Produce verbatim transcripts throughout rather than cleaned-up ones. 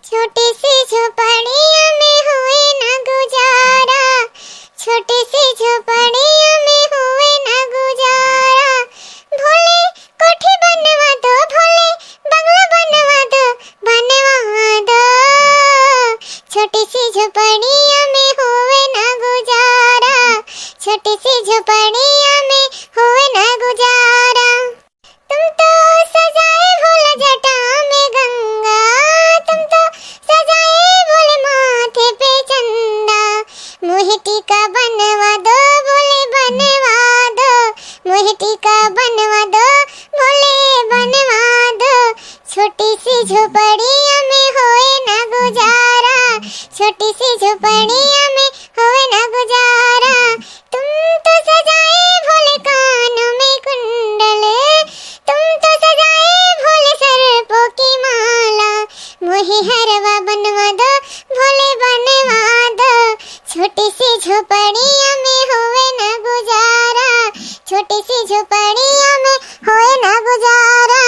छोटी सी झोपड़िया में होए ना गुजारा, छोटी सी झोपड़िया में होए ना गुजारा। भोले कोठी बनवा दो, भोले बंगला बनवा दो, बनवा दो। छोटी सी झोपड़िया में होए ना गुजारा, छोटी सी झोपड़िया में होए ना गुजारा। तुम तो सजाए भोला जटा में गंगा, तुम तो सजाए भोले माथे पे चंदा। मोहे टीका बनवा दो भोले बनवा दो, मोहे टीका बनवा दो भोले बनवा दो। छोटी सी झोपड़िया में होए ना गुजारा, छोटी सी झोपड़िया में होए ना गुजारा। तुम तो सजाए भोले कानों में कुंडल, तुम तो सजाए भोले सर्पों की माला। मोहे हरवा बनवा दो भोले बनवा दो। छोटी सी झोपड़िया में होए ना गुजारा, छोटी सी झोपड़िया में होए ना गुजारा।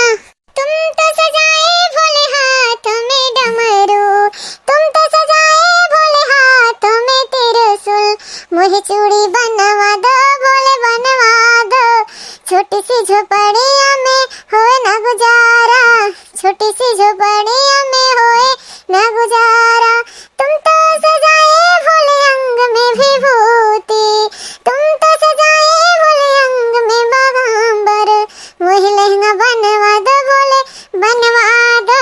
तुम तो सजाए भोले हाथ में डमरू, तुम तो सजाए भोले हाथ में त्रिशूल। मोहे चूड़ी बनवा दो भोले बनवा दो। छोटी सी झोपड़िया में होए ना गुजारा, छोटी सी झोपड़िया में होए ना गुजारा। तुम तो सजाए भोले अंग में विभूति, तुम तो सजाए भोले अंग में बागांबर। मोहे लहंगा बनवा दो भोले बनवा दो।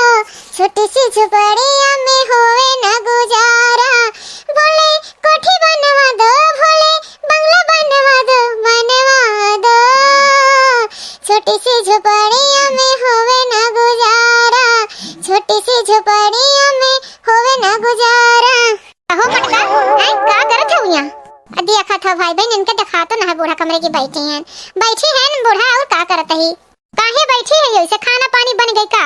छोटी सी झोपड़िया में होए ना गुजारा। भोले कोठी बनवा दो भोले बंगला बनवा दो बनवा दो। छोटी सी झोपड़िया में होवे ना गुजारा, छोटी सी झोपड़िया में होवे ना गुजारा। अहो मटका, हैं, का करत हऊ यहाँ? आ देखत हऊ भाई बहिन, इनके देखातो ना है बूढ़ा कमरे की बैठी हैं। बैठी हैं बूढ़ा, और का करत ही? काहे बैठी है ऐसे? खाना पानी बन गई का?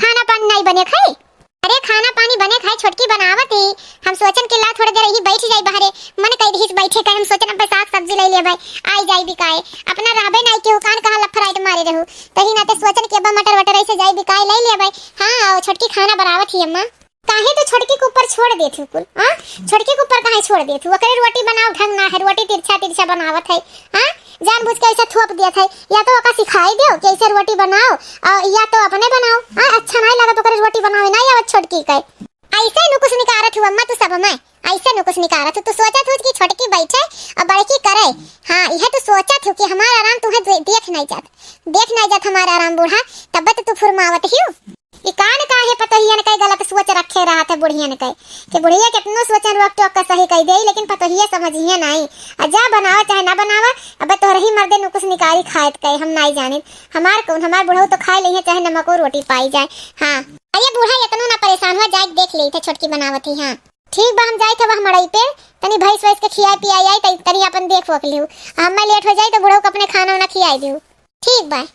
खाना पानी नाई बने खाई? अरे खाना पानी बने खाए छोटकी बनावत ही। हम सोचन कि ला थोड़ी देर यही बैठ जाई बहरे। मन कई दिहिस बैठे का, हम सोचन अब साग सब्जी लई लेबै, आई जाई बिकाए। अपना रहबे नाई केहू कान कहाँ लफराइट मारे रहू। तही नाते सोचन कि अब मटर वटर ऐसे जाई बिकाए लई लेबै। हाँ, और छोटकी खाना बनावत ही अम्मा। काहे तू छोटकी के ऊपर छोड़ देत हू कुल, हाँ? छोटकी के ऊपर काहे छोड़ देत हू? ओकरे रोटी बनाओ ढंग ना है, रोटी तिरछा तिरछा बनावत है, हाँ? जानबूझ के ऐसे थोप देत है। या तो ओका सिखाई देओ कि ऐसे रोटी बनाओ, और या तो अपने बनाओ, हाँ? अच्छा नाई लगत ओकरे रोटी बनावे, नाई आवत छोटकी के। ऐसे नुकुस निकारत हू अम्मा तू सब में, ऐसे नुकुस निकारत हू। तू सोचत हू कि छोटकी बैठे और बड़की करे, हाँ? यह तू सोचत हू कि हमार आराम तुम्हें दे-, देख नाई जात, देख नाई जात हमार आराम बूढ़ा, तब तो तू फुरमावत ही। ई कान काहे पतोहियन के गलत सोच रखे रहत है बुढ़ियन के, कि बुढ़िया केतनो सोचन रोक टोक के सही कई देई, लेकिन पतोहिया समझिए नाई। आ जा बनावा चाहे ना बनावा, अब तोहरे ही मर्दे नुकुस निकारी खाएत के, हम नाई जानित। हमार कौन, हमार बुढ़ऊ तो खाए लेइहे चाहे नमको रोटी पाई जाए। हाँ, अरे बूढ़ा एतनो ना परेशान हुआ, जाए देख लेई थे छोटकी बनावत ही। हाँ ठीक बा, हम जाए थे वह मड़ई पे, तनी भैंस वैस के खियाए पियाए आई, तनी, तनी अपन देख वोख लिहू। आ, मैं लेट हो जाई तो बुढ़ऊ को अपने खाना वाना खियाए दिहू। ठीक बा।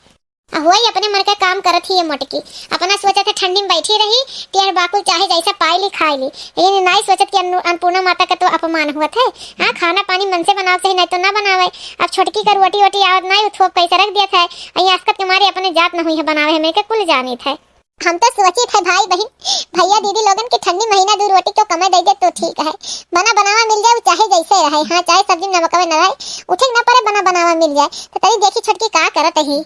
आ होई अपने मन के काम करत ही ये मोटकी। अपना सोचत है ठंडी में बैठी रही, टेढ़ बाकुल चाहे जैसा पाई ली खाई ली। लेकिन नाई सोचत कि अन्नु-, अन्नपूर्णा माता का तो अपमान हुआ थे। हाँ, खाना पानी मन से बनावे चाहे नाई तो ना बनावे। अब छोटकी का रोटी वोटी आवत नाई, उ थोप कैसे रख दिया था। अई आसकत के मारे अपने जात न हुई है बनावे, हमें के कुल जानी थे। हम तो सोची थे भाई बहिन, भैया दीदी लोगन के ठंडी महीना दू रोटी क्यों कमे दे दे तो ठीक है। बना बनावा मिल जाए, उ चाहे जैसे रहे, हाँ, चाहे सब्जी में नमक में न रहे, उठे न पड़े, बना बनावा मिल जाए। तो तनी देखी छोटकी का करत ही।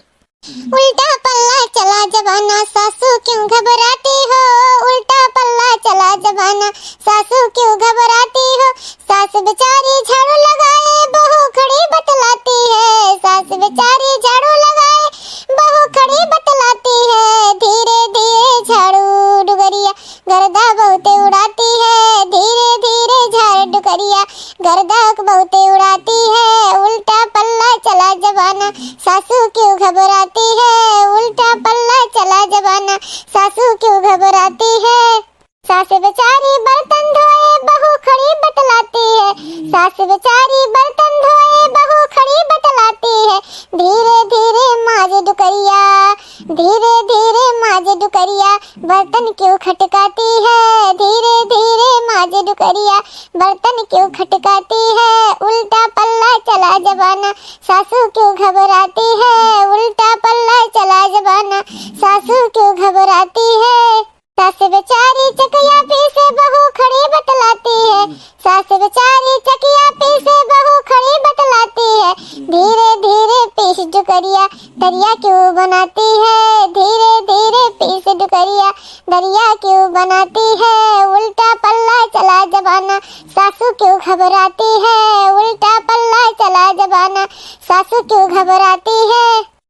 उल्टा पल्ला चला जमाना, सासू क्यों घबराती हो? उल्टा पल्ला चला जमाना, सासू क्यों घबराती हो? सास बेचारी झाड़ू लगाए, बहू खड़ी बतलाती है। सास बेचारी झाड़ू लगाए, बहू खड़ी बतलाती है। धीरे धीरे झाड़ू डुगरिया, गर्दा बहुते उड़ाती है। धीरे धीरे झाड़ डुगरिया, गर्दा बहुते उड़ाती है। उल्टा पल्ला चला जमाना, सासू क्यों घबराती है? उल्टा पल्ला चला जमाना, सासू क्यों घबराती है? सास बेचारी बर्तन धोए, बहू खड़ी बतलाती है। सास बेचारी बर्तन धोए, बहू खड़ी बतलाती है। धीरे धीरे माज डुकरिया, धीरे धीरे माज डुकरिया, बर्तन क्यों खटकाती है? धीरे धीरे माज डुकरिया, बर्तन क्यों खटकाती है? उल्टा पल्ला चला जमाना, सासू क्यों घबराती है? उल्टा पल्ला चला जमाना, सासू क्यों घबराती है? सास बेचारी चकया पे क्यों बनाती है, उल्टा पल्ला चला जमाना, सासू क्यों घबराती है, उल्टा पल्ला चला जमाना, सासू क्यों घबराती है।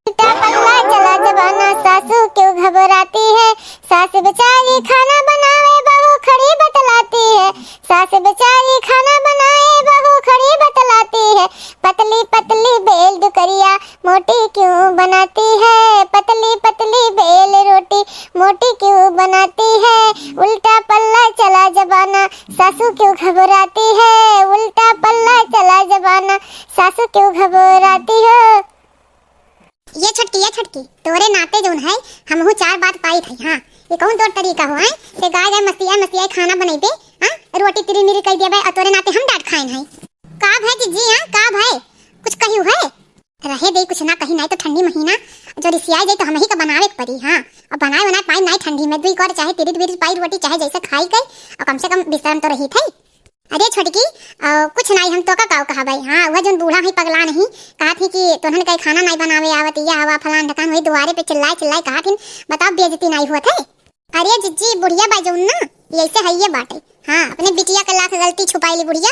उल्टा पल्ला चला जमाना, सासू क्यों घबराती है। सास बेचारी खाना बनावे, बहू खड़ी बतलाती है। सास बेचारी खाना बनाए, बहू खड़ी बतलाती है। पतली पतली बेल दुकरिया, मोटी क्यों बनाती है। पतली पतली बेल रोटी, मोटी क्यों बनाती है। उल्टा पल्ला चला जमाना, सासू क्यों घबराती है। उल्टा पल्ला चला जमाना, सासू क्यों घबराती हो। ये छोटकी, ये छोटकी, तोरे नाते जौन है, हमहू चार बात पाई थई। हाँ, ये कौन तोर तरीका हो, हैं? ते गाय गाय मस्तिया मस्तिया खाना बनैबे, हाँ? रोटी तिरी मिरी कई देबे, और तोरे नाते हम डांट खाइन है। का भय जिज्जी, हाँ? का भय? कुछ कहियो है? रहे दे, कुछ ना कही, नाहीं तो ठंडी महीना जो रिसियाई जाई तो हमही का बनावे के परी, हाँ। अब बनाए बनाए पाई नाहीं ठंडी में, दुई कौर चाहे तिरी बिरी पाई रोटी, चाहे जैसे खाई गई, और कम से कम बिस्तरन तो रही थई। अरे छोटकी, अ, कुछ नाहीं, हम तोका काव कहा भाई। हाँ, वह जौन बूढ़ा है पगला नहीं, कहा थी कि तोहन के खाना नाहीं बनावे आवत, या हवा फलान ढकान, वही दुआरे पे चिल्लाए चिल्लाए कहा थी, बताओ बेइज्जती नाहीं हुआ थे। अरे जिज्जी, बुढ़िया बा जौन ना, ये ऐसे है ये बाटे। हाँ, अपने बिटिया के लाख गलती छुपाई ली बुढ़िया,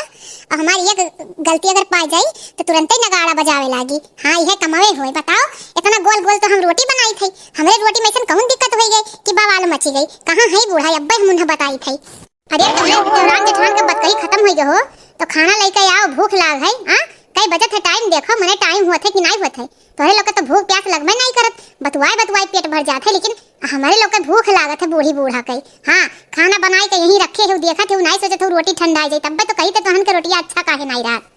और हमारी एक गलती अगर पा जाई तो तुरंते नगाड़ा बजावे लागी। हाँ, यह कमावे हुए, बताओ, इतना गोल गोल तो हम रोटी बनाई थी, हमरे रोटी में ऐसन कौन दिक्कत हो गई कि बवाल मची गई? कहाँ है बूढ़ा, अब्बे हम उन्हें बताई थी। अरे, तोहरे देवरान जेठान के बतकही खतम होई गए हो, तो खाना लेके आओ, भूख लाग है, हाँ? कई बजत है टाइम, देखो, मने टाइम हुआ थे कि नाहीं हुआ थे? तोहरे लोग के तो भूख प्यास लगबे नाहीं करत, बतुआए बतुआए पेट भर जात है, लेकिन हमरे लोग के भूख लागत है बूढ़ी बूढ़ा के। हाँ, खाना बनाए के यहीं रखे हो, देखत हो, नाहीं सोचत हो रोटी ठंडा जाए, तब्बे तो कही थे तोहन के रोटिया अच्छा काहे नाहीं रहत।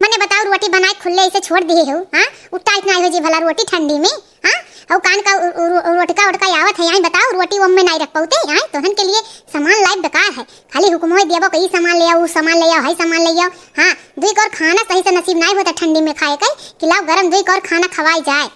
मने बताओ, रोटी बनाए खुले ऐसे छोड़ दिए हो, हाँ? उ टाइट नाहीं हो जी भला रोटी ठंडी में, हाँ? और कान का उ-, उ-, उ-, रोटका ओटका आवत है, यहाँ बताओ, रोटी वो में नाहीं रख पाते, यहाँ तोहन के लिए सामान लाइब बेकार है, खाली हुक्म होई देबो कि ई सामान ले आओ, उ सामान ले आओ, हई सामान ले आओ, हाँ? दुई कौर खाना सही से नसीब नाहीं होता ठंडी में खाए के, कि लाओ गरम दुई कौर खाना खवाई जाए।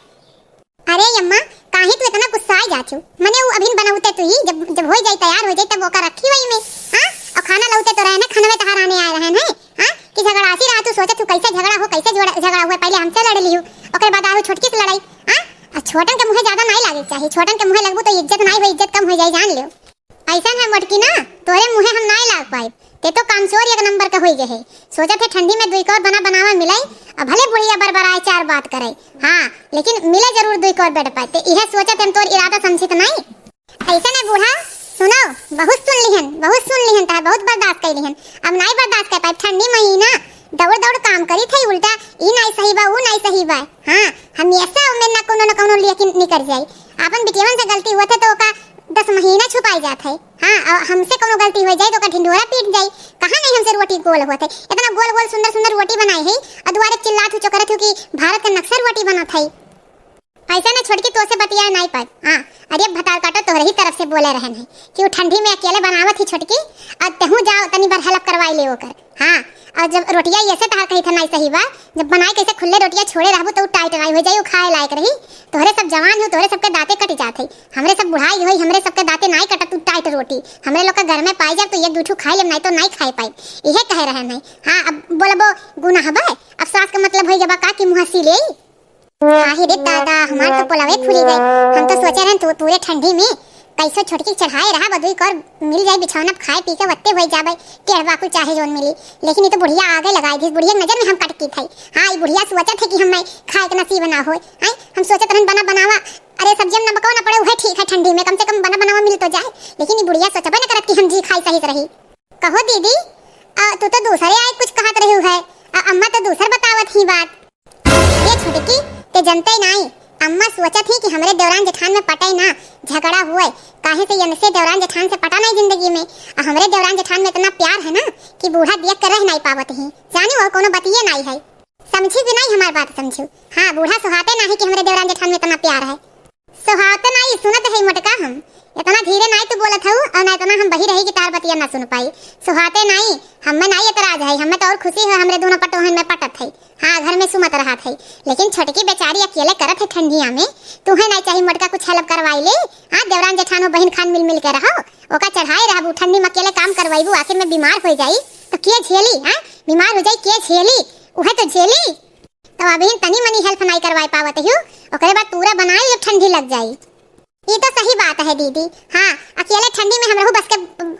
अरे अम्मा, काहे तू इतना गुस्साए जात हो? मने उ अभिन बनौते तू ही, जब, जब होई जाई, तैयार होई जाई, तब ओका रखी वही में, हाँ? और खाना लौते तो रहे ना, खनवे तहार आने आए रहे हैं, हाँ? कि झगड़ासी रहा, तू सोचत तू कैसे झगड़ा हो, कैसे जोड़ा-, झगड़ा हुआ, पहले हमसे लड़ लियो, ओकर बाद आए हो छोटकी से लड़ाई, हाँ? और छोटन के मुँहे ज्यादा नाहीं लागे के चाही, छोटन के मुँहे लगबू तो इज्जत नाहीं हो, इज्जत कम हो जाई, जान लियो। ऐसन है मोटकी ना, तोरे मुँहे हम नाहीं लाग पाइब। ते तो कामचोर एक नंबर का होई गए है। सोचत है ठंडी में दुई कौर बना बनावा मिलाई, अब भले बुढ़िया बरबराए चार बात करे, हाँ, लेकिन मिले जरूर दुई कौर बेड पे। ते इहे सोचत है, तोर इरादा समझित नाहीं। ऐसन है बूढ़ा, सुनो, बहुत सुन लिहन, बहुत सुन लिहन, तार बहुत बर्दाश्त कर लिहन, अब नाहीं बर्दाश्त कर पाइब। ठंडी महीना दौड़ दौड़ काम करी थे, उल्टा ई नाहीं सही बा, ऊ नाहीं सही बा। हाँ, हमेशा ओमे ना कौनो ना कौनो लेके निकर जाई। आपन बिटियवन से गलती हुआ थे तो ओका दस महीना छुपाई जात है। हाँ, और हमसे कौनो गलती हो जाए तो ओकर ढिंढोरा पीट जाई। कहाँ नहीं हमसे रोटी गोल होत है, इतना गोल गोल सुंदर सुंदर रोटी बनाई है और दुआरे चिल्लात हूँ चोकरत हूँ कि भारत का नक्शा रोटी बनत है। ऐसा ना छोटकी तो से बतिया नहीं पाए। हाँ, अरे भतार काटो तोहरे ही तरफ से बोले रहन है कि वो ठंडी में अकेले बनावत ही छोटकी, और तहूँ जाओ तनी बार हेल्प करवाई ले ओकर। हाँ, और जब रोटिया ये से तहार कही था नहीं सही बा, जब बनाए कैसे खुले रोटिया छोड़े रहबू तो टाइट नहीं हो जाई, वो खाए लायक रही। तोहरे सब जवान हो, तोहरे सबके दांते कट जात है, हमरे सब बुढ़ाई होई, हमरे सबके दांते नाई कटत उ टाइट रोटी। हमरे लोग के घर में पाई जाब तो एक दू ठू खाई लेब, नाई तो नाई खाए पाई। इहे कहे रहे नहीं। हाँ, अब बोलबो गुनाह बा, अब सास के मतलब होई गबा का कि मुँह सी लेई। आही रे दादा, हमार तो पोलवे फूली गए। हम तो सोचे रहन तू पूरे ठंडी में कैसो छोटकी चढ़ाए रहा, बदुई कर मिल जाए बिछौना, खाए पी के वत्ते होई जाबे, टेढ़ बाकुल चाहे जोन मिली। लेकिन ये तो बुढ़िया आगे लगाई दी, बुढ़िया के नजर में हम कटकी थे। हाँ, ये बुढ़िया सोचत है कि हमें खाए के नसीब ना होए। हैं, हम सोचत रहन बना बनावा, अरे सब्जिया में नमकवा ना पड़े, वह ठीक है ठंडी में, कम से कम बना बनावा मिल तो जाए। लेकिन ये बुढ़िया सोचबे न करत कि हम जी खाई सही से रही। कहो दीदी, आ, तू तो दूसरे आए कुछ कहत रही है, आ, अम्मा तो दूसर बतावत ही बात। ये छोटकी, ते जनते नाई, अम्मा सोचत ही कि हमरे देवरान जेठान में पटे ना, झगड़ा हुए, काहे से इनसे देवरान जेठान से पटा नहीं जिंदगी में। आ हमरे देवरान जेठान में इतना प्यार है ना कि बूढ़ा देख के रह नहीं पावत ही। जानी वो कोनो बतिये नहीं है। समझी कि नहीं हमार बात समझू? हाँ, बूढ़ा सुहाते नाही कि हमरे देवरान जेठान में इतना प्यार है। सुहाते नाही सुनत है मोटका हम। इतना धीरे नाही तू बोलत हऊ और ना इतना हम बही रही कि तार बतिया ना सुन पाई। सुहाते नाही, हमें नाही एतराज है, हमें तो और खुशी है हमरे दोनों पटोहन में पटत है। हाँ, घर में सुमत रहत है, लेकिन छोटकी बेचारी अकेले करत है ठंडिया में। तुहे नाही चाही मोटका कुछ हेल्प करवाई ले? हाँ, देवरान जेठान हो, बहिन खान मिल मिल के रहो, ओका चढ़ाए रहबू, ठंडी में अकेले काम करवाईबू, आखिर में बीमार हो जाई तो के झेली? हाँ, बीमार हो जाई के झेली? उहे तो झेली। तो अभी तनी मनी हेल्प नाई करवाई पावत हूँ, ओकरे बाद पूरा बनाई जब ठंडी लग जाई। ई तो सही बात है दीदी। हाँ, अकेले ठंडी में हमरहू बस के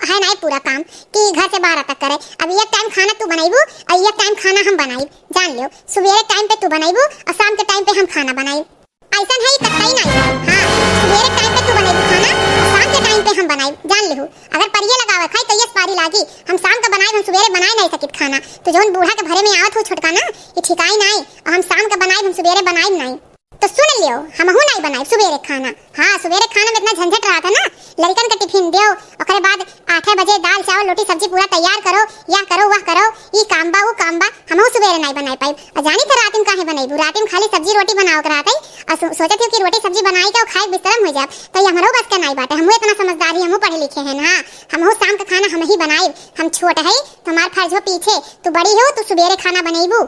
है नाई पूरा काम कि घर से बाहर तक करे। अब एक टाइम खाना तू बनइबू और एक टाइम खाना हम बनाइब। जान लियो, सुबेरे टाइम पे तू बनइबू और शाम के टाइम पे हम खाना बनाइब। ऐसन है, ई कतई नाई। हाँ, सुबेरे टाइम पे तू बनइबू खाना और शाम के टाइम पे हम बनाइब। जान लिहू, अगर परिये लगावे खाई तो यस पारी लागी। हम शाम के बनाइब, हम सुबेरे बनाए नाई सकित खाना। तो जौन बूढ़ा के भरे में आवत हो छोटका ना, ई ठिकाई नाई। और हम शाम के बनाइब, हम सुबेरे बनाइब नाई। तो सुन लियो, हमहू नाई बनाइब सुबेरे खाना। हाँ, सुबेरे खाना में इतना झंझट रहत है ना, लड़िकन के टिफिन देओ, ओकरे बाद आठे बजे दाल चावल रोटी सब्जी पूरा तैयार करो, यह करो वह करो, ई काम बा ऊ काम बा, हमहू सुबेरे नाई बनाए पाइब। और जानी तो रातिम काहे बनइबू, रातिम खाली सब्जी रोटी बनाओ के रहत है, और सो-, सोचत हो कि रोटी सब्जी बनाई के और खाए बिस्तरम हो जाब, तो ये हमरो बस के नाई बाटे, हमहू इतना समझदार ही, हमहू पढ़े लिखे हैं ना, हमहू शाम का खाना हम ही बनाइब, हम छोट है तो हमार फर्ज हो पीछे, तू बड़ी हो, तू सुबेरे खाना बनइबू।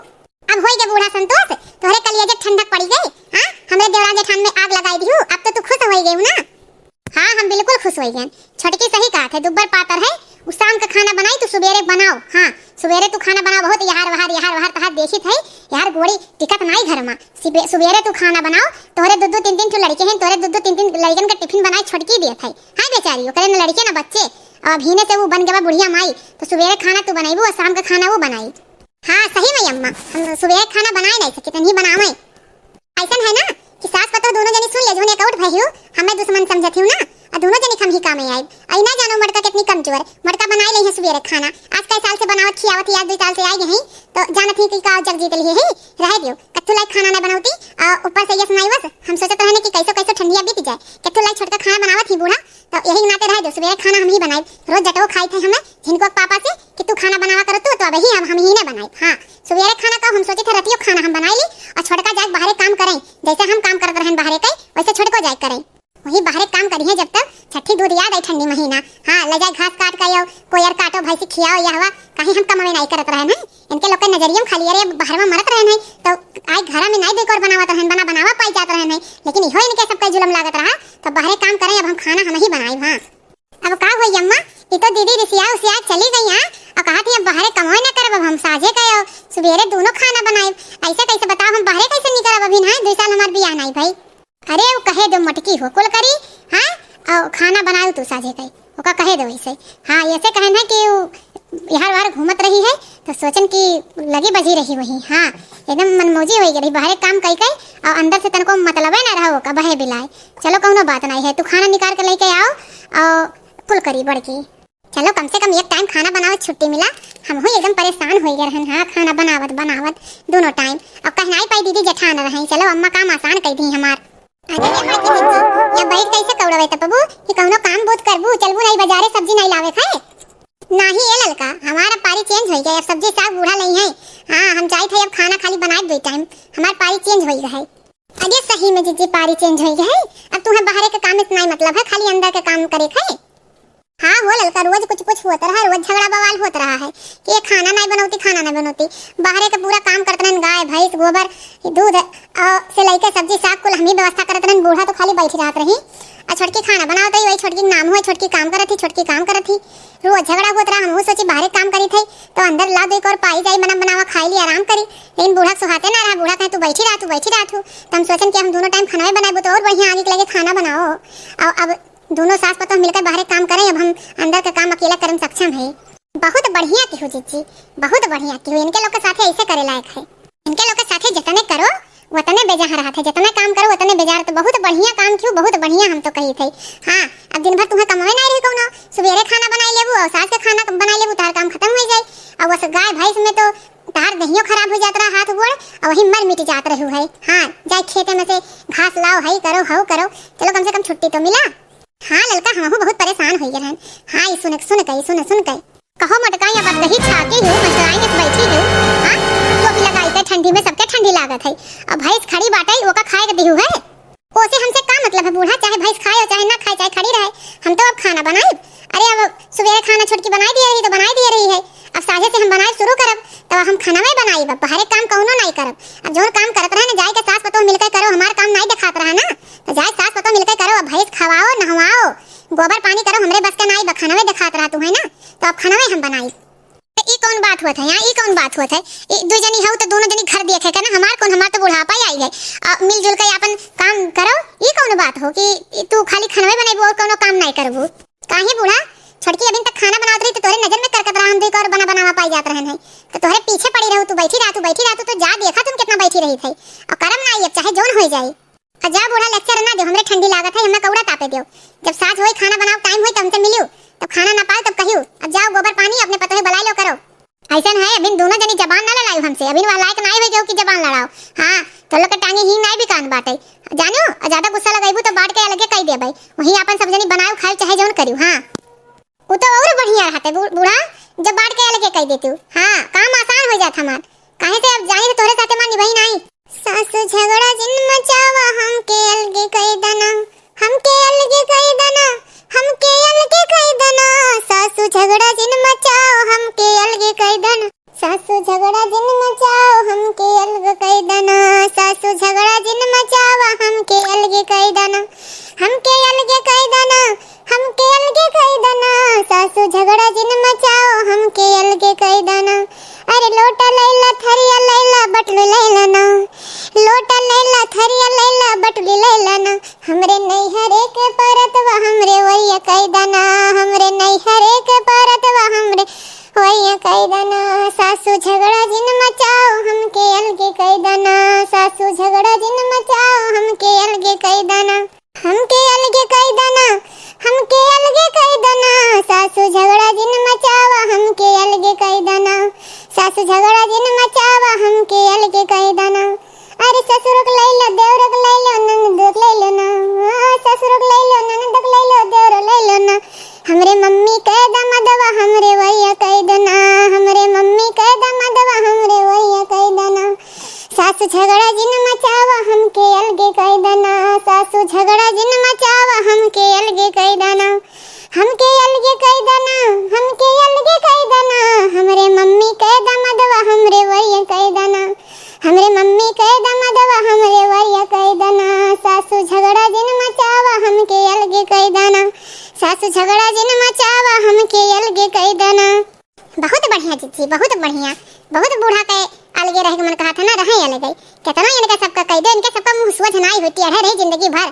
अब होई गए बूढ़ा संतोष, तोहरे कलिया जब ठंडक पड़ी गई, हाँ, हमरे देवरा जेठान में आग लगाई दिहू, अब तो तू खुश होई गई ना? हाँ, हम बिल्कुल खुश होई गए। छोटकी सही कहत है, दुब्बर पातर है, उ शाम का खाना बनाई, तू सुबेरे बनाओ। हाँ, सुबेरे तू खाना बनाओ, बहुत यार वहार, यार वहार तहार देखित है, यार गोड़ी टिकत नाई घर में। सिबे-, सुबेरे तू खाना बनाओ, तोहरे दो दो तीन तीन ठो लड़के हैं, तोहरे दो दो तीन तीन लड़कन का टिफिन बनाए छोटकी देत है। हाँ बेचारी, ओकरे न लड़के न बच्चे, अब अभीने से वो बन गवा बुढ़िया माई, तो सुबेरे खाना तू बनाइबू और शाम का खाना वो बनाई। हाँ, सही में अम्मा, हम सुबह खाना बनाए नाई सके, तनी बनावे। ऐसन है ना कि सास पतोह दोनों जनी सुन ले, जोन एक आउट भई हो, हमें दुश्मन समझत हो ना, आ दोनों जनी हम ही काम में आए। आई ना जानो मटका कितनी कमजोर, मटका बनाए ले है सुबह खाना। आज कई साल से बनावत खियावत ही, आज दो साल से आई गई, तो जानत ही कि का जग जीत लिए है, रह दियो। कत्थू लाइक खाना ना बनौती, आ ऊपर से यस नाई बस, हम सोचत रहने कि कैसो कैसो ठंडिया बीत जाए। कत्थू लाइक छोटका खाना बनावत ही बूढ़ा, तो यही नाते रह दियो, सुबह खाना हम ही बनाए। रोज जटो खाई थे हमें, झिनको के पापा से कि तू खाना बनावा करत हो, तो अबही हम, हम ही ने बनाई। हाँ, सुबेरे खाना का हम सोचे थे, रतियो खाना हम बनाई ली और छोटका जाए बाहरे काम करें, जैसे हम काम करत रहन बाहरे के, वैसे छोटको जाए करें। वही बाहरे काम करी है जब तक छठी दूध याद आई ठंडी महीना। हाँ, ले जाए घास काट के आओ, कोयर काटो, भैंसी खियाओ, यह हवा कहीं हम कमावे नहीं करत रहन है। इनके लोग के नजरिया में खाली अरे बाहर में मरत रहन है, तो आए घर में नहीं देखो और बनावत रहन, बना बनावा पाई जात रहन है, लेकिन इहो इनके सबका जुलम लागत रहा, तो बाहरे काम करें, अब हम खाना हम ही बनाई। हाँ। अब का होई अम्मा, ई तो दीदी रिसिया उसिया चली गई हैं, और कहा थी, "अब बाहरे कमाई ना करब, अब हम साझे गए हो, सुबेरे दोनों खाना बनाए।" ऐसे कैसे बताओ, हम बाहरे कैसे निकलब? अभी ना दुई साल हमार बियाह नाई भाई। अरे वो कहे दो मटकी हो कुल करी, हाँ, और खाना बनाओ तू साझे गए, ओका कहे दो ऐसे। हाँ, ऐसे कहे ना कि वो यार वार घूमत रही है, तो सोचन कि लगी बजी रही वही। हाँ, एकदम मनमौजी होई गई रही, बाहरे काम कई कई और अंदर से तनको मतलबे ना रहा ओका, बहे बिलाए। चलो कौनो बात नहीं है, तू खाना निकाल के लेके आओ और कुल करी बड़की। चलो कम से कम एक टाइम खाना बनावत छुट्टी मिला, हम हुई एकदम परेशान होई गए रहन। हाँ, खाना बनावत बनावत दोनों टाइम। अब कहनाई पाई दीदी जेठान रहे, चलो अम्मा काम आसान कर दी हमार। अरे ये बड़की जिज्जी, या बैठ कैसे कौड़वे तपबू कि कौनो काम बूत करबू, चलबू नहीं बाजारे सब्जी नहीं लावे खाए? नाही ए ललका, हमारा पारी चेंज होई गया, अब सब्जी साग बूढ़ा नहीं है। हाँ, हम जाइत है अब खाना खाली बनाए दो टाइम, हमार पारी चेंज होई गए है। अरे सही में जिज्जी पारी चेंज होई गए है, अब तुम्हें बाहरे के काम इतना ही मतलब है, खाली अंदर के काम करे खाए। हाँ हो ललका, रोज कुछ कुछ होत रहा, रोज झगड़ा बवाल होत रहा है कि ये खाना नहीं बनौती, खाना नहीं बनौती। बाहरे के पूरा काम करत रहन, गाय भैंस गोबर दूध और से लेके सब्जी साग कुल हम ही व्यवस्था करत रहन। बूढ़ा तो खाली बैठी रहत रही, और छोटकी खाना बनावत रही, वही छोटकी के नाम हुए, छोटकी काम करत ही, छोटकी काम करत ही। रोज झगड़ा होत रहा, हमहू सोची बाहरे काम करी थे तो अंदर ला दो एक और पाई जाई, बना बनावा खाई ली, आराम करी। लेकिन बूढ़ा के सुहाते ना रहा, बूढ़ा कहे तू बैठी रहा, तू बैठी रहा तू। तो हम सोचन कि हम दोनों टाइम खाना बनाए तो और बढ़िया आगे के लगे खाना बनाओ। और अब दोनों सास पतोह मिलकर बाहरे काम करें, अब हम अंदर का काम अकेला करन सक्षम है। बहुत बढ़िया किहू जिज्जी, बहुत बढ़िया किहू। इनके लोग के साथे ऐसे करे लायक है। इनके लोग के साथे जितने करो उतने बेजार रहत है, जितने काम करो उतने बेजार। तो बहुत बढ़िया काम किहू, बहुत बढ़िया हम तो कही थे। हाँ, अब दिन भर तुम्हें कमावे ना रही कौनो, सुबेरे खाना बनाई लेबू और सास के खाना बनाई लेबू, तार काम खत्म हो जाए। और बस गाय भैंस में तो तार दहियो खराब हो जात रहा, हाथ गोड़, और वही मर मिट जात रहू है। हाँ, जाए खेते में से घास लाओ, हई करो, हऊ करो, चलो कम से कम छुट्टी तो मिला। हाँ ललका, हमहू बहुत परेशान होई गए रहन। हाँ, ई सुन, सुन के, ई सुन, सुन के। कहो मोटका, या बतगही छाती हूँ, मस्टराइन से बैठी हूँ। हाँ, टोपी लगाई के ठंडी में सबके ठंडी लागत है। अब भैंस खड़ी बाटे, ओका खाए के दिहू है। ओसे हमसे का मतलब है बूढ़ा, चाहे भैंस खाए और चाहे ना खाए, चाहे खड़ी रहे, हम तो अब खाना बनाइब। अरे अब सुबेरे खाना छोटकी बनाई दिए रही तो बनाई दिए रही है, अब साझे से हम बनाए शुरू करब, तब हम खाना में बनाइब, अब बाहरे काम कौनो नहीं करब। अब जौन काम करत रहे ना, जाए के सास पतोह मिलकर करो, हमार काम नहीं दिखात रहा ना, तो जाए सास पतोह मिलकर करो, अब भैंस खवाओ, नहवाओ, गोबर पानी करो, हमरे बस के नाई बा, खानवे देखात रहा तू है ना, तो अब खानवे हम बनाई। ए, ई कौन बात होत है यहाँ? ई कौन बात होत है? ई दुइ जनी हऊ तो दोनों जनी घर देखे के ना, हमार कौन, हमार तो बुढ़ापा ही आई है। आ, मिलजुल के आपन काम करो। ई कौन बात हो कि तू खाली खनवे बनैबू और कौनो काम नाई करबू? काहे बूढ़ा, छोटकी अभिन तक खाना बनावत रही तो तोरे नजर में करकत रहा, हम दुई क और बना बनावा पाई जात रहन है, तो तोहरे पीछे पड़ी रहू, तू बैठी रहतू, बैठी रहतू, तो जा देखा तुम कितना बैठी रही थे, और करम ना आई, अब चाहे जौन हो जाए। अब जा बूढ़ा, lecture ना दो, हमरे ठंडी लागत है, हमें कौड़ा तापे दो। जब साँझ होई, खाना बनाओ, time होई, तब हमसे मिलियो, तब खाना ना पाओ, तब कहियो। अब जाओ, गोबर पानी अपने पतोहे बलाई लो करो। ऐसन है, अभिन दोनों जनी जबान ना लड़ाओ हमसे, अभिन वह लायक नाई हो जाओ कि जबान लड़ाओ। हाँ, तो लोग के टांगे ही नाई बिकान बाटे। जानो, और ज्यादा गुस्सा लगैबू तो बांट के अलगे कई देबै, वहीं आपन सब जनी बनाओ, खाओ, चाहे जौन करियो। हाँ, उ तो और बढ़िया रहते बू-, बूढ़ा, जब बांट के अलगे कई देतू। हाँ, काम आसान हो जात हमार। काहे से अब जानी तो तोहरे साथे मां निभाई नाई। सासू झगड़ा जिन मचावा, हमके अलगे कई दना, हमके अलगे कई दना, हमके अलगे कई दना। सासू झगड़ा जिन मचाओ, हमके अलगे कई दना। सासू झगड़ा जिन मचाओ, हमके अलगे कई दना। सासू झगड़ा जिन मचावा, हमके अलगे कई दना, हमके अलगे कई दना। हमके अलगे कई दना, सासू झगड़ा जिन मचाओ, हमके अलगे कई दना। अरे लोटा लैला, थरिया लैला, बटलू लैला ना। लोटा लैला, थरिया लैला, बटलू लैला ना। हमरे नैहरे के परतवा, हमरे वैया कई दना। हमरे नैहरे के परतवा, हमरे वैया कई दना। सासू झगड़ा जिन मचाओ, हमके अलगे कई दना। सासू झगड़ा जिन मचाओ, हमके अलगे कई दना। हमके अलगे कई दना, हमके अलगे कई दना। सासू झगड़ा जिन मचावा, हमके अलगे कई दना। सासू झगड़ा जिन मचावा, हमके अलगे कई दना। अरे ससुर के लैलो, देवर के लैलो, ननद के लैलो ना। हाँ, ससुर के लैलो, ननद के लैलो, देवर लैलो ना। हमरे मम्मी के दमदवा, हमरे वैया कई दना। हमरे मम्मी के दमदवा, हमरे वैया कई दना। सासू झगड़ा जिन मचावा, हमके अलगे कई दना। सासू झगड़ा जिन मचावा, हमके अलगे कई दना। हमके अलगे कई दना, हमके अलगे कई दना। हमरे मम्मी के दमदवा, हमरे वैया कई दना। हमरे मम्मी के दमदवा, हमरे वैया कई दना। सासू झगड़ा जिन मचावा, हमके अलगे कई दना। सासू झगड़ा जिन मचावा, हमके अलगे कई दना। बहुत बढ़िया जीजी, बहुत बढ़िया। बहुत बूढ़ा के अलगे रहे के मन कहत है ना, रहे अलगे। केतना इनके सबका कई दे, इनके सबका मुँह सोझ नाई होई, टेढ़े रही जिंदगी भर।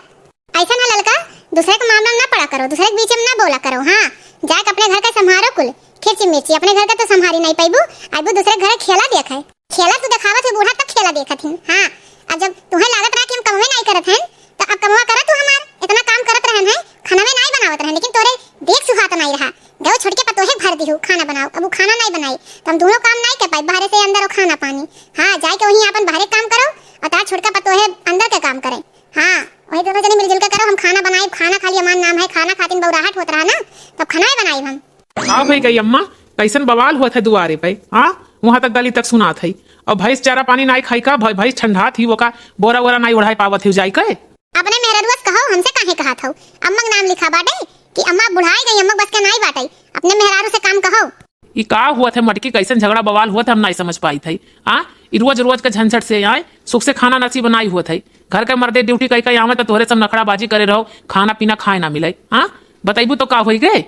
ऐसा ना ललका, दूसरे के मामला में ना पड़ा करो, दूसरे के बीच में ना बोला करो। हाँ, जाके अपने घर का संभारो कुल। खिरची मिर्ची, अपने घर का तो संभारी नाई पैबू, अबू दूसरे के घर खेला देखे। खेला तू देखावत है बूढ़ा, तब खेला देखत ही। हाँ, अब जब तुहे लागत रहा कि हम कमवे नाई करत हैं, तो अब कमवा करा तू हमार। इतना काम करत रहन है, खाना में नाई बनावत रहन, लेकिन तोरे देख सुहात नाई रहा। गयो छोटके पतोहे भर दिहू, खाना बनाओ। अब उ खाना नाई बनाई, तो हम दोनों काम नाई कर पाई, बाहरे से अंदर और खाना पानी। हाँ, जाए के वहीं आपन बाहरे काम करो, और तार छोटका पतोहे अंदर के काम करे। हाँ, वही दोनों जने मिलजुल के करो, हम खाना बनाई, खाना खाली हमार नाम है, खाना खातिन बौराहट होत रहा ना, तब खाना ही बनाई हम। का भई गई अम्मा, कैसन बवाल हुआ था दुआरे पे? हाँ, वहाँ तक गली तक सुनात है। और भैंस चारा पानी नाई खाई का? भै-, भैंस ठंडात ही, वो का बोरा वोरा नाई ओढ़ाई पावत ही जाई के? अपने मेहररुआ से कहो, हमसे काहे कहत हौ? अम्मा के नाम लिखा बाटे कि अम्मा बुढ़ाई गई, अम्मा बस के नाई बाटे। अपने मेहरारू से काम कहो। ई का हुआ थे मटकी, कैसन झगड़ा बवाल हुआ थे, हम नाई समझ पाई थे। हाँ, ई रोज रोज के झंझट से आए, सुख से खाना नसीब नाई हुआ थे। घर के मर्दे ड्यूटी कई कई आवे तो तोहरे सब नखड़ाबाजी करे रहो, खाना पीना खाए ना मिले। हाँ, बतैबू तो का होई गे?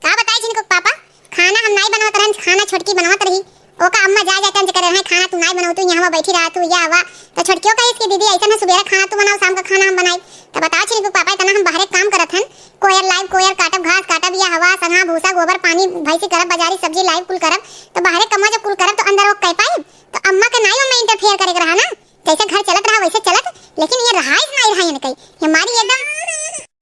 का बताई झिनकू के पापा, खाना हम नाई बनावत रहन, खाना छोटकी बनावत रही। ओका अम्मा जा जा तंज करे रहे, "खाना तू नाई बनाऊ, तू यहाँ बैठी रहा, तू या हवा।" तो छोटकियो कहिस कि, "दीदी, ऐसा ना, सुबेरे खाना तू बनाओ, शाम का खाना हम बनाई।" तो बताओ झिनकू के पापा, इतना हम बाहरे काम करत हन, कोयर लाइब, कोयर काटब, घास काटब, या हवा, सन्हा, भूसा, गोबर, पानी, भैंसी करब, बाजारी सब्जी लाइब, कुल करब, तो बाहरे कमा जब कुल करब तो अंदर वो कह पाइब? तो अम्मा के नाई ओमे interfere करे के रहा ना, जैसे घर चलत रहा वैसे चलत, लेकिन ये रहाइश नाई रहा इनके, ये हमारी एकदम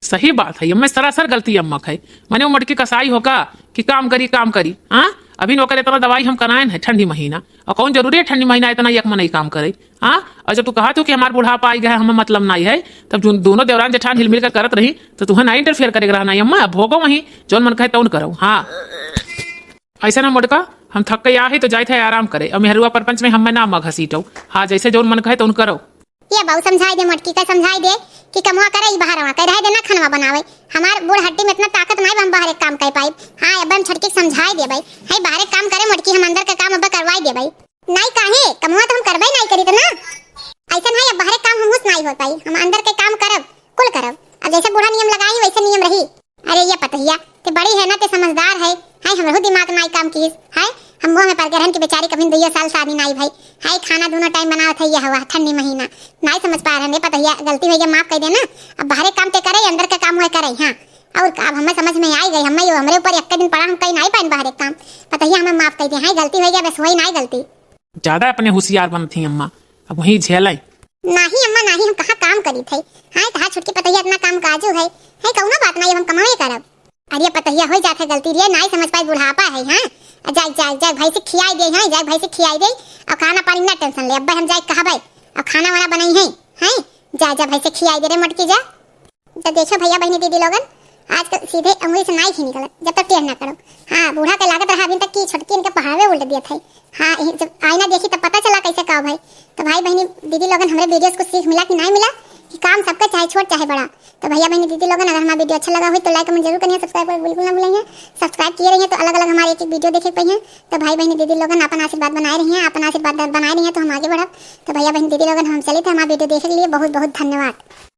सही बात है, एमे सरासर गलती अम्मा के है। मने वो मटकी कसाई हो का कि काम करी, काम करी, हाँ? अभी ओकर इतना दवाई हम कराएन है ठंडी महीना, और कौन जरूरी है ठंडी महीना इतना एक मनई काम करे, हाँ? और जब तू कहत हो कि हमार बुढ़ापा आई गया है, हमें मतलब नाई है, तब जो दोनों देवरान जेठान हिलमिल कर करत रही, तो तुहें ना interfere करे के रहा नाई अम्मा, अब भोगो वहीं, जौन मन कहे तौन करो, हाँ। ऐसा ना मोटका, हम थक के आ है तो जाइत है आराम करे, और मेहरुआ परपंच में हमें ना अम्मा घसीटो, हाँ, जैसे जौन मन कहे तौन करो। ये बहू समझाई दे मोटकी का, समझाई दे कि कमवा करे ई बाहरवा, कह रहे दे ना खनवा बनावे। हमार बूढ़ हड्डी में इतना ताकत नाई बा, हम बाहरे काम कर पाइब। हाँ, अब हम छोटकी के समझाई देबै। है बाहरे काम करे मोटकी, हम अंदर का काम अब करवाई देबै। नाई काहे, कमवा तो हम करबै नाई करी तो ना। ऐसन है, अब बाहरे काम हमहूँ से नाई हो पाई, हम अंदर के काम करब, कुल करब। अब जैसे बूढ़ा नियम लगाई वैसे नियम रही। अरे ये पतोहिया, ते बड़ी है ना, ते समझदार है, है हमरो दिमाग नाई काम किस, है हम मोह में पड़ गए रहन कि बेचारी कभी दुइयो साल शादी नाई भई। हाय, खाना दोनों टाइम बनावत है ये हवा ठंडी महीना। नाई समझ पाए रहन, ए पतहिया, गलती होइ गया, माफ कइ देना। अब बाहरे काम ते करे, अंदर का काम हुआ करे, हाँ। और का, अब हमें समझ में आई गई, हमें यो, हमरे ऊपर एक दिन पड़ा, हम कहीं नाई पाइन बाहरे काम। पतहिया, हमें माफ कइ दे, हाँ, गलती होइ गया, बस वही नाई गलती। ज्यादा अपने होशियार बनत ही अम्मा, अब वही झेले। नाही अम्मा, नाही, हम कहाँ काम करी थे? हाँ, तहार छोटकी पतहिया इतना काम काजू है, है कौनो बात नहीं, अब हम कमावे करब। अरे पतहिया, होइ जात है गलती रे, नाई समझ पाई, बुढ़ापा है, हाँ। आ जाए, जाए, जाए, भैंसी खियाई दे, हाँ, जाए, भैंसी खियाई दे, और खाना पानी ना टेंशन ले, अब्बे हम जाए कहबे, और खाना वाना बनाई है, हैं? जा, जा, भैंसी खियाई दे रे मोटकी, जा। तो देखो भैया, बहिनी, दीदी लोगन, आजकल सीधे अंगुरी से नाई ही निकलत, जब तक टेढ़ ना करो। हाँ, बूढ़ा के लागत रहा अभी तक कि छोटकी इनके पहाड़वे उल्ट दिया था। हाँ, यही जब आईना देखी तब पता चला कैसे का भाई। तो भाई बहिनी, दीदी लोगन, हमरे वीडियोस को सीख मिला कि नाई मिला कि काम सबका, चाहे छोट चाहे बड़ा। तो भैया बहिनी, दीदी लोगन, अगर हमारा वीडियो अच्छा लगा हो तो लाइक कमेंट जरूर करिए, सब्सक्राइब बिल्कुल ना भूलेंगे। सब्सक्राइब किए रहिए तो अलग अलग हमारे एक एक वीडियो देखे के पाइए। तो भाई बहिनी, दीदी लोगन, अपन आशीर्वाद बनाए रहिए, अपन आशीर्वाद बनाए रहिए तो हम आगे बढ़ब। तो भैया बहिनी, दीदी लोगन, हम चलित है, हमारा वीडियो देखे के लिए बहुत बहुत धन्यवाद।